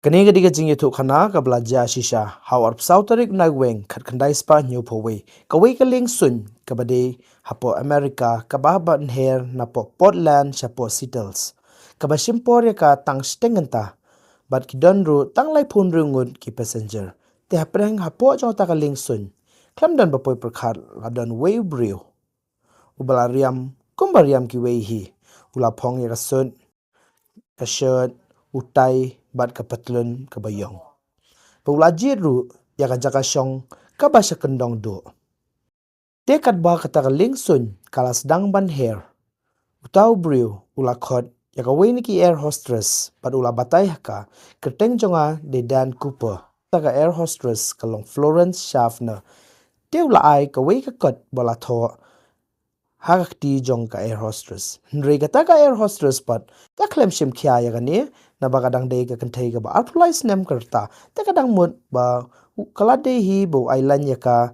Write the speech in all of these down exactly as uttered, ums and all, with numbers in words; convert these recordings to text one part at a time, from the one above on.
Kane ka dei ka jingïathuhkhana kaba la jia shisha ha u arphew saw tarik u Naiwieng khatkhyndai spah hynñiewphew wei. Kawei ka liengsuiñ kaba dei hapoh America kaba pynher napoh Portland shapoh Seattle, kaba shim por ïa ka tang shiteng kynta bad ki don ruh tang laiphew hynriew ngut ki passenger. Te hapdeng hapoh jong kata ka liengsuiñ khlem don ba poi pyrkhat, la don uwei u briew uba la riam kumba riam kiwei hi. U la phong ïa ka suit, ka shirt, u tie bad ka patlun kaba ïong. Bad u la jied ruh ïa ka jaka shong kaba sha kyndong duh. Te katba kata ka liengsuiñ ka la sdang ban her, uta u briew u la khot ïa kawei na ki air hostess bad u la batai ha ka, "Kyrteng jong nga dei Dan Cooper." Kata ka air hostess ka long Florence Schaffner. Te u la ai kawei ka kot ba la thoh ha ka kti jong ka air hostess. Hynrei kata ka air hostess pat ka khlem shim khia ïa kane, naba ka dang dei ka kynthei kaba arphew lai snem ka rta. Te ka dang mut ba u, ka la dei hi ba u ai laiñ ïa ka.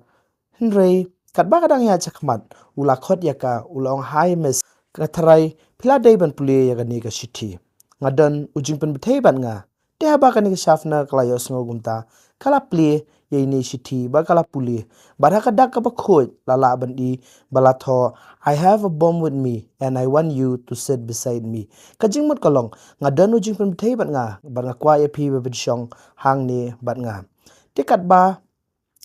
Hynrei katba ka dang ïaid shakhmat, u la khot ïa ka, u la ong, "Hi miss, nga tharai phi la dei ban pule ïa kane ka shithi. Nga don u jingpynbthei bad nga." Te haba kane ka Schaffner ka la ïohsngew kumta, ka la plie ïa ine i shithi bad ka la pule. Bad ha ka dak kaba khuid la lah ban i ba la thoh, "I have a bomb with me and I want you to sit beside me." Ka jingmut ka long, "Nga don u jingpynbthei bad nga, bad nga kwah ïa phi ba phin shong hangne bad nga." Te katba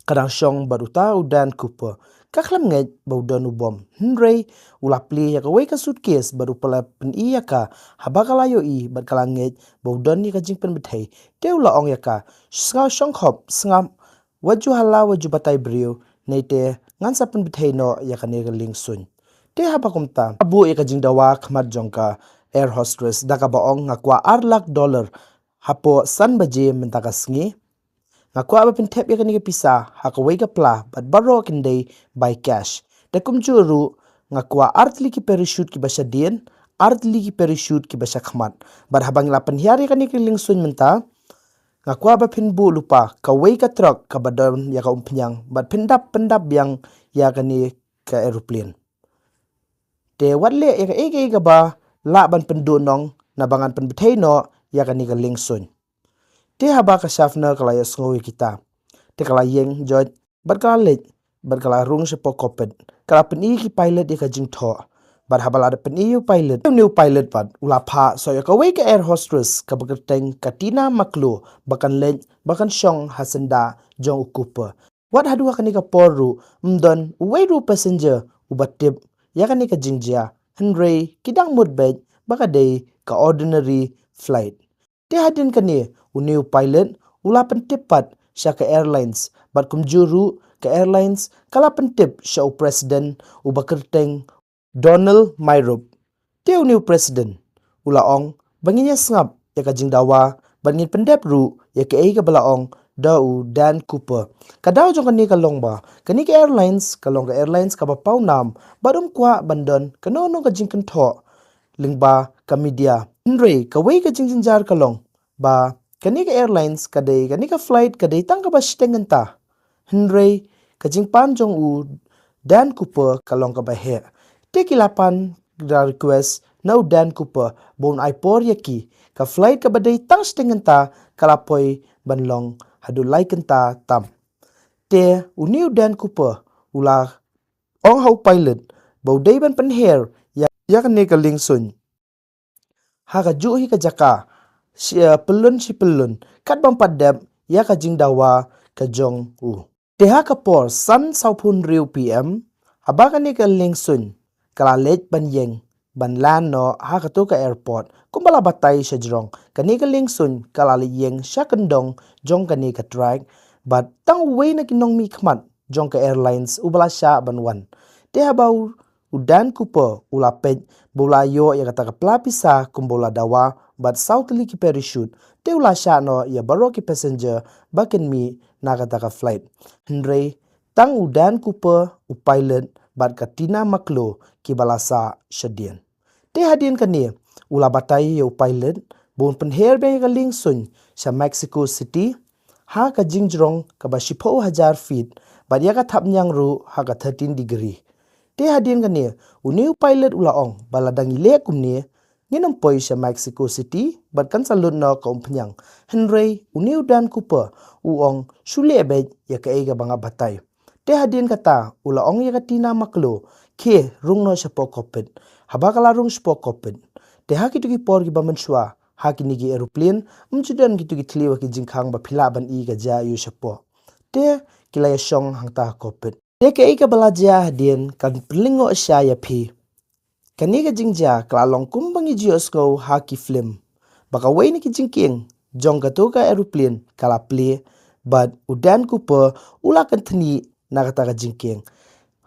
ka dang shong bad uta u Dan Cooper, ka khlem ngeit ba u don u bom. Hynrei u la plie ïa kawei ka suitcase bad u la pyni ïa ka. Haba ka la ïohi bad ka la ngeit ba u don ïa ka jingpynbthei, te u la ong ïa ka, "Sngap, shong khop, sngap, wat ju hala, wat ju batai briew, nangta ngan sa pynbthei noh ïa kane ka liengsuiñ." Te haba kumta, ka buh ïa ka jingdawa ha khmat jong ka air hostess da kaba ong, "Nga kwah ar lak dollar hapoh san baje mynta ka sngi. Nga kwah ba phin thep ïa kane ka pisa ha kawei ka pla bad baroh kin dei by cash. Da kumjuh ruh nga kwah ar tylli ki parachute kiba shadien, ar tylli ki parachute kiba shakhmat. Bad haba ngi la pynhiar ïa kane ka liengsuiñ mynta, nga kwah ba phin buh lypa kawei ka truck kaba don ïa ka umphniang bad phin dap, pyndap biang ïa kane ka aeroplane. Te wat leh ïa kaei kaei kaba lah ban pynduhnong, naba ngan pynbthei noh ïa kane ka liengsuiñ." Te haba ka Schaffner ka la ïohsngew ïa kita, te ka la ïeng joit bad ka la leit bad ka la rung shapoh cockpit. Ka la pyni ïa ki pilot ïa ka jingthoh. Bad haba la da pyni ïa u pilot, une u pilot pat u la phah sa ïa kawei ka air hostess kaba kyrteng ka Tina McClure ba kan leit, ba kan shong ha syndah jong u Cooper. Wat haduh ha kane ka por ruh ym don uwei ruh passenger uba tip ïa kane ka jingjia, hynrei ki dang mut beit ba ka dei ka ordinary flight. Te hadien kane, une u pilot u la pyntip pat sha ka airlines, bad kumjuh ruh ka airlines ka la pyntip sha u president uba kyrteng Donald Myrup. Te une u president u la ong ba ngin ïa sngap ïa ka jingdawa bad ngin pyndep ruh ïa kaei kaba la ong da u Dan Cooper. Ka daw jong kane ka long ba kane ka airlines ka long ka airlines kaba pawnam bad um kwah ban don kano kano ka jingkynthoh lyngba ka media. Hynrei kawei ka jingjynjar ka long ba kane ka airlines ka dei, kane ka flight ka dei tang kaba shiteng kynta. Hynrei ka jingpan jong u Dan Cooper ka long kaba heh. Te ki la pan da request na u Dan Cooper ba un ai por ïa ki. Ka flight kaba dei tang shiteng kynta ka la poi ban long haduh lai kynta tam. Te une u Dan Cooper u la ong ha u pilot ba u dei ban pynher ïa, ïa kane ka liengsuiñ ha kajuh hi ka jaka, shi, eh, pyllun shi pyllun, kat bym pat dep ïa ka jingdawa ka jong u. Te ha ka por san sawphew hynriew P M, haba kane ka liengsuiñ ka la leit ban ïeng, ban land noh ha kato ka airport, kumba la batai sha jrong, kane ka liengsuiñ ka la leit ïeng sha kyndong jong kane ka track, bad tang uwei na ki nongmihkhmat jong ka airlines uba la shah ban wan. Te haba u, u Dan Cooper u la peit ba u la ïoh ïa kata ka pla pisa kumba u la dawa bad saw tylli ki parachute, te u la shah noh ïa baroh ki passenger ba kin mih na kata ka flight. Hynrei tang u Dan Cooper, u pilot, bad ka Tina McClure kiba la sah shadien. Te hadien kane, u la batai ïa u pilot ba un pynher biang ïa ka liengsuiñ sha Mexico City ha ka jingjrong kaba shiphew hajar feet, bad ïa ka thapniang ruh ha ka thirteen degree. Te hadien kane, une u pilot u la ong ba lada ngi leh kumne, Ngin ym poi sha Mexico City, bad kan sa lut noh ka umphniang. Hynrei une u Dan Cooper u ong, shu leh beit ïa kaei kaba nga batai. Te hadien kata u la ong ïa ka Tina Maklo, khie, rung noh shapoh cockpit. Haba ka la rung shapoh cockpit, te ha kito ki por kiba mynshuwa, ha kine ki aeroplane, ym ju don kito ki thylliej ki jingkhang ba phi lah ban i ka jia aiu shapoh. Te ki la ïashong hangta ha cockpit. Te kaei kaba la jia hadien kan pynlyngngoh shai ïa phi. Kane ka jingjia ka la long kumba ngi ju ïohsngew ha ki film, ba kawei na ki jingkieng jong kato ka aeroplane ka la plie, bad u Dan Cooper u la kynthni na kata ka jingkieng.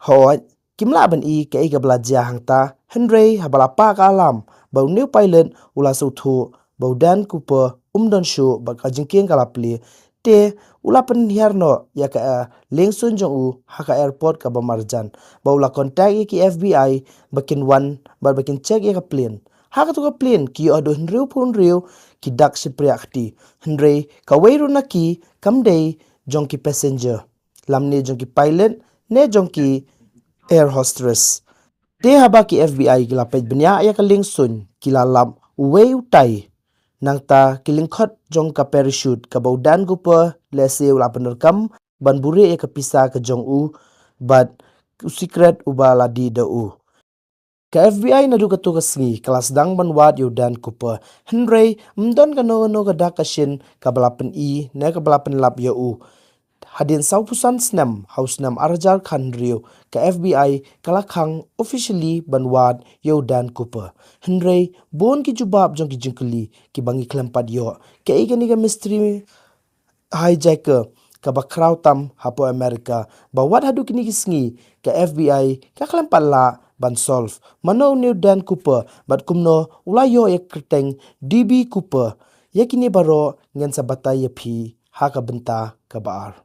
Hooid, kim lah ban i kaei kaba la jia hangta, hynrei haba la pah ka alarm, ba une u pilot u la sngewthuh ba u Dan Cooper um don shuh bad ka jingkieng ka la plie, te u la pynhiar noh ïa ka, eh, liengsuiñ jong u ha ka airport kaba marjan, ba u la contact ïa ki F B I ba kin wan bad ba kin check ïa ka plane. Ha kato ka plane ki ïoh haduh hynriewphew hynriew ki dak shympriahkti, hynrei kawei ruh na ki kam dei jong ki passenger, lymne jong ki pilot ne jong ki air hostess. Te haba ki F B I ki la peit bniah ïa ka liengsuiñ, ki la lap uwei u tai. Nangta ki lyngkhot jong ka parachute kaba u Dan Cooper lehse u la pyndonkam ban buhrieh ïa ka pisa ka jong u, bad u sikret uba la dih da u. Ka F B I naduh kato ka sngi ka la sdang ban wad ïa u Dan Cooper, hynrei ym don kano kano ka dak ka shin kaba la pyni ne kaba la pynlap ïa u. Hadien sawphew san snem, ha u snem ar hajar khathynriew, ka F B I ka la khang officially ban wad ïa u Dan Cooper. Hynrei bun ki jubab jong ki jingkylli kiba ngi khlem pat ïoh. Kaei kane ka mystery hijacker kaba khraw tam hapoh America, ba wat haduh kine ki sngi ka F B I ka khlem pat lah ban solve. Mano une u Dan Cooper, bad kumno u la ïoh ïa ka kyrteng D B Cooper? Ïa kine baroh ngin sa batai ïa phi ha ka bynta kaba ar.